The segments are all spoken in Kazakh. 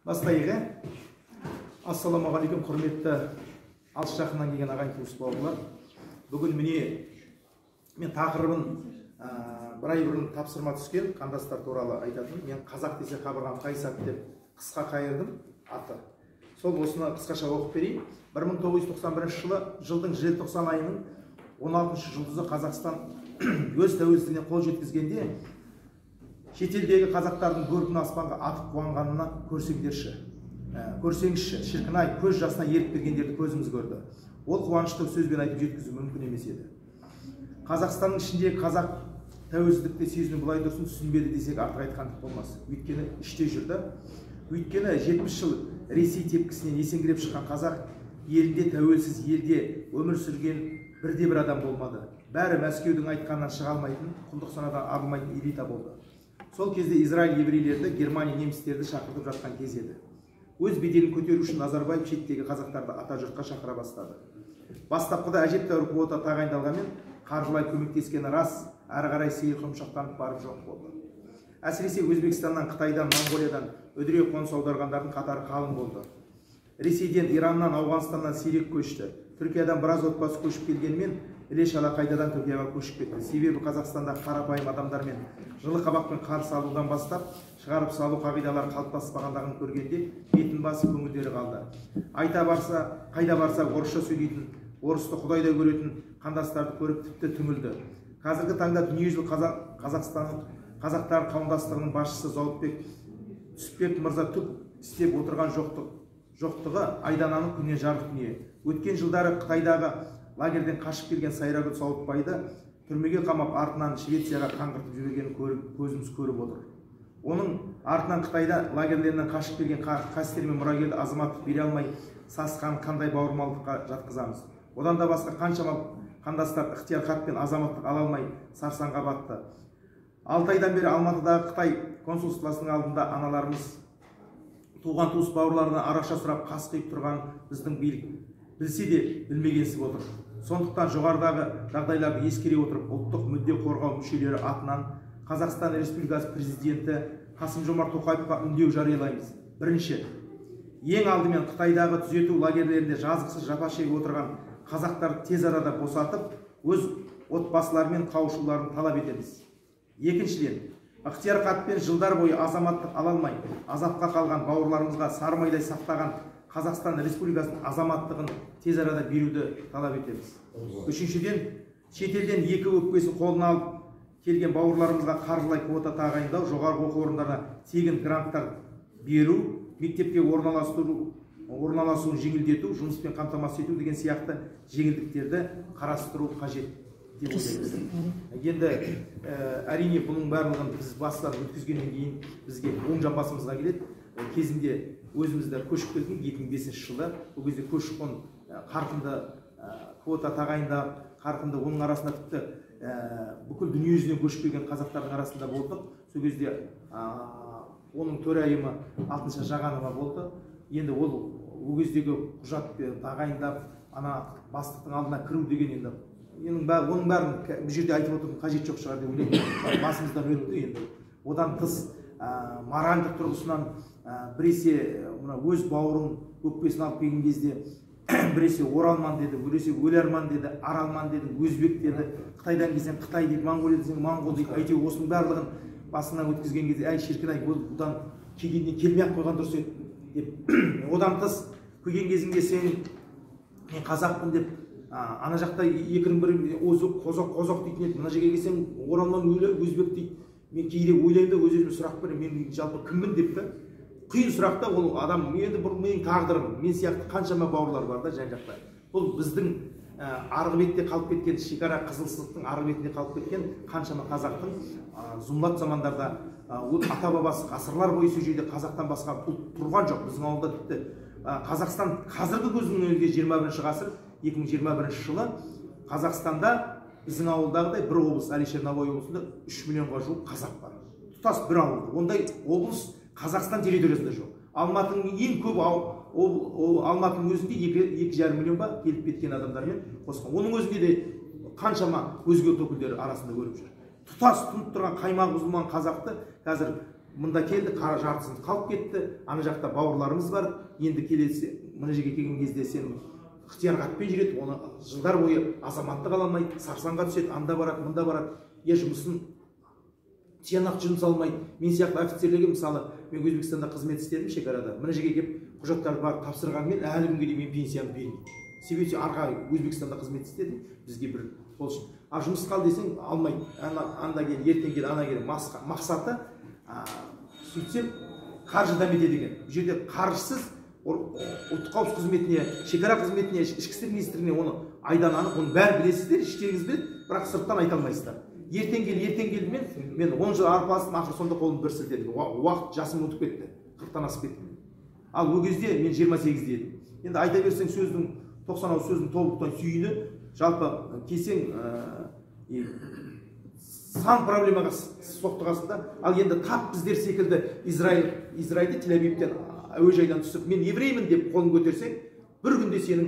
Бастайық, ә? Ассалаумағалейкум, құрметті алыс жақыннан келген ағайын туыс бауырлар. Бүгін міне мен тақырыбын бір ай бұрын тапсырма түскен қандастар туралы айтатын. Мен қазақ десе қабырғам қайысады деп қысқа қайырдым аты. Сол осыны қысқаша оқып берейін. 1991 жылы жылдың желтоқсан айының 16 жұлдызы Қазақстан өз тәуелсіздігіне қол жеткізгенде шетелдегі қазақтардың бөркін аспанға атып қуанғанына көрсеңдерші. Көрсеңізші, шіркін ай, көз жасына ерік бергендерді көзіміз көрді. Ол қуанышты сөзбен айтып жеткізу мүмкін емес еді. Қазақстанның ішіндегі қазақ тәуелсіздікті сезіну былай тұрсын, түсінбеді десек артық айтқандық болмас. Өйткені іште жүрді. Өйткені 70 жыл Ресей тепкісінен есеңгіреп шыққан қазақ елінде тәуелсіз елде өмір сүрген бірде бір адам болмады. Бәрі Мәскеудің айтқанынан шыға алмайтын, құлдық санадан арылмайтын элита болды. Сол кезде Израиль еврейлерді, Германия немістерді шақыртып жатқан кез еді. Өз беделін көтеру үшін Назарбаев шеттегі қазақтарды ата жұртқа шақыра бастады. Бастапқыда әжептәуір квота тағайындалғанмен қаржылай көмектескені рас, әрі қарай сиыр құмшақтанып барып жоқ болды. Әсіресе Өзбекстаннан, Қытайдан, Моңғолиядан үдіре қоныс аударғандардың қатары қалың болды. Ресейден, Ираннан, Ауғанстаннан сирек көшті. Түркиядан біраз отбасы көшіп келгенмен іле-шала қайтадан Түркияға көшіп кетті. Себебі Қазақстанда қарапайым адамдармен жылы қабақпен қарсы алудан бастап шығарып салу қағидалары қалыптаспағандығын көргенде бетін басып көңілдері қалды. Айта барса, қайда барса орысша сөйлейтін, орысты құдайдай көретін қандастарды көріп тіпті түңілді. Қазіргі таңда дүниежүзілік Қазақстан қазақтар қауымдастығының басшысы Зауытбек Түсіпбек мырза түк істеп отырған жоқтығы айдан анық, күннен жарық дүние. Өткен жылдары Қытайдағы лагерден қашып келген Сайрагүл Сауытбайды түрмеге қамап, артынан Швецияға қаңғыртып жібергенін көріп, көзіміз көріп отыр. Оның артынан Қытайда лагерлерінен қашып келген Қастер мен Мұрагерді азаматтық бере алмай сасқан қандай бауырмалдыққа жатқызамыз. Одан да басқа қаншама қандастар ықтияр хат пен азаматтық ала алмай сарсаңға батты. 6 айдан бері Алматыдағы Қытай консульствосының алдында аналарымыз туған туыс бауырларына араша сұрап қас қиып тұрған біздің билік білсе де білмегенсіп отыр. Сондықтан жоғарыдағы жағдайларды ескере отырып, ұлттық мүдде қорғау мүшелері атынан Қазақстан Республикасы президенті Қасым-Жомарт Тоқаевқа үндеу жариялаймыз. Бірінші, ең алдымен Қытайдағы түзету лагерлерінде жазықсыз жапа шегіп отырған қазақтарды тез арада босатып, өз отбасыларымен қауышуларын талап етеміз. Екіншіден, ықтияр хатпен жылдар бойы азаматтық ала алмай азапқа қалған бауырларымызға сары майдай сақтаған Қазақстан Республикасының азаматтығын тез арада беруді талап етеміз. Үшіншіден, шетелден екі өкпесін қолына алып келген бауырларымызға қаржылай квота тағайындау, жоғарғы оқу орындарына тегін гранттар беру, мектепке орналасуын жеңілдету, жұмыспен қамтамасыз ету деген сияқты жеңілдіктерді қарастыру қажет деп ойлаймыз. Енді әрине бұның барлығын біз бастан өткізгеннен кейін бізге оң жамбасымызға келеді. Кезінде өзімізді көшіп келдік 2005 жылда. Ол кезде көші-қон қарқынды квота тағайындап, қарқынды, оның арасында тіпті бүкіл дүниежүзінен көшіп келген қазақтардың арасында болдық. Сол кезде оның төрайымы Алтынша Жағанова болды. Енді ол кездегі құжат тағайындап, ана бастықтың алдына кіру деген енді оның бәрін бұл жерде айтып отырудың қажеті жоқ шығар деп ойлаймын. Басымыздан өтті енді. Одан тыс моральдық тұрғысынан біресе мына өз бауырын өкпесін алып келген кезде біресе оралман деді, біресе өлерман деді, аралман деді, өзбек деді, Қытайдан келсең Қытай дейді, Моңғолия десең моңғол дейді. Әйтеуір осының барлығын басынан өткізген кезде, әй шіркін ай, бұдан келгеннен келмей ақ қойған дұрыс еді деп. Одан тыс келген кезіңде сен мен қазақпын деп ана жақта екінің бірі қазақ қазақ дейтін еді, мына жерге келсең оралман өзбек дейді. Мен кейде ойлаймын да, өз өзіме сұрақ беремін, мен жалпы кіммін деп та. Қиын сұрақ та ол адам, енді бұл менің тағдырым, мен сияқты қаншама бауырлар бар да жан жақта. Бұл біздің арғы бетте қалып кеткен шекара, қызыл сызықтың арғы бетінде қалып кеткен қаншама қазақтың зұлмат замандарда ата бабасы ғасырлар бойы сол жерде қазақтан басқа ұлт тұрған жоқ. Біздің ауылда тіпті Қазақстан қазіргі көзінің önünde 21 ғасыр 2021 жылы Қазақстанда біздің ауылдағыдай бір облыс, Әлішер Навои облысында 3 миллионға жуық қазақ бар. Тұтас бір ауылда. Ондай облыс Қазақстан территориясында жоқ. Алматының ең көп Алматының өзінде 2,5 миллион ба келіп кеткен адамдармен қосқан. Оның өзінде де қаншама өзге ұлт өкілдері арасында көріп жүр. Тұтас тұнып тұрған қаймағы бұзылмаған қазақты қазір Мында келді, қара жартысын қалып кетті, ана жақта бауырларымыз бар. Енді келесі мына жерге келген кезде сен ықтияр хатпен жүреді, оны жылдар бойы азаматтық ала алмайды, сарсаңға түседі, анда барады, мында барады, я жұмысын тиянақты жұмыс алмайды. Мен сияқты офицерлерге, мысалы, мен Өзбекстанда қызмет істедім шекарада, мына жерге келіп құжаттарды барып тапсырғанмен әлі күнге дейін мен пенсиямды бермейді. Себебі арға Өзбекстанда қызмет істедім, бізге бір қол. А жұмысқа ал десең алмайды, анда кел, ертең кел, ана кел. Мақсаты сөйтсем қаржы дәметеді екен. Бұл жерде қаржысыз ұлттық қауіпсіздік қызметіне, шекара қызметіне, ішкі істер министрлігіне оны айдан анық, оны бәрі білесіздер, іштеріңіз біледі, бірақ сырттан айта алмайсыздар. Ертең кел, ертең кел, мен 10 жыл арпалыстым, ақыры сонда қолымды бір сілтедім. Уақыт, жасым өтіп кетті, 40-тан асып кеттім. Ал ол кезде мен 28-де едім. Енді айта берсең сөздің 90 ауыз сөздің тобықтан сүйіні, жалпы келсең сан проблемаға соқтығасың да. Ал енді тап біздер секілді Израильде Тель-Авивтен әуежайдан түсіп, мен евреймін деп қолын көтерсең, бір күнде сенің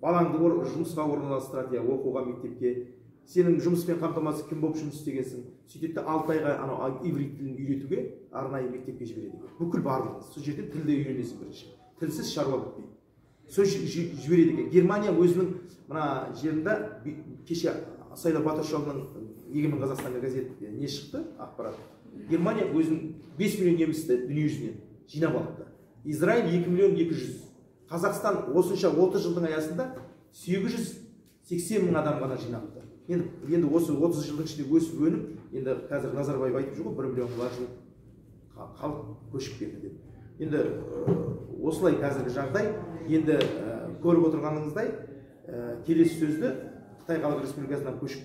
балаңды жұмысқа орналастырады, я оқуға, мектепке. Сенің жұмыспен қамтамасыз кім болып жұмыс істегенсің. Сөйтеді де 6 айға анау иврит тілін үйретуге арнайы мектепке жібереді. Бүкіл барлығыңыз сол жерден тілді үйренесің бірінші. Тілсіз шаруа бітпейді. Сол жібереді екен. Германия өзінің мына жерінде кеше Сайлау Батыршоғлының Егемен Қазақстан газеті не шықты ақпарат. Германия өзінің 5 миллион немісті дүниежүзінен жинап алыпты. Израиль 2 миллион 200. Қазақстан осынша 30 жылдың аясында 880 мың адам ғана жинапты. Енді осы 30 жылдың ішінде өсіп өніп, енді қазір Назарбаев айтып жүр ғой, 1 миллионға жуық халық көшіп келді деп. Енді осылай қазіргі жағдай. Енді көріп отырғаныңыздай, келесі сөзді Қытай Халық Республикасынан көшіп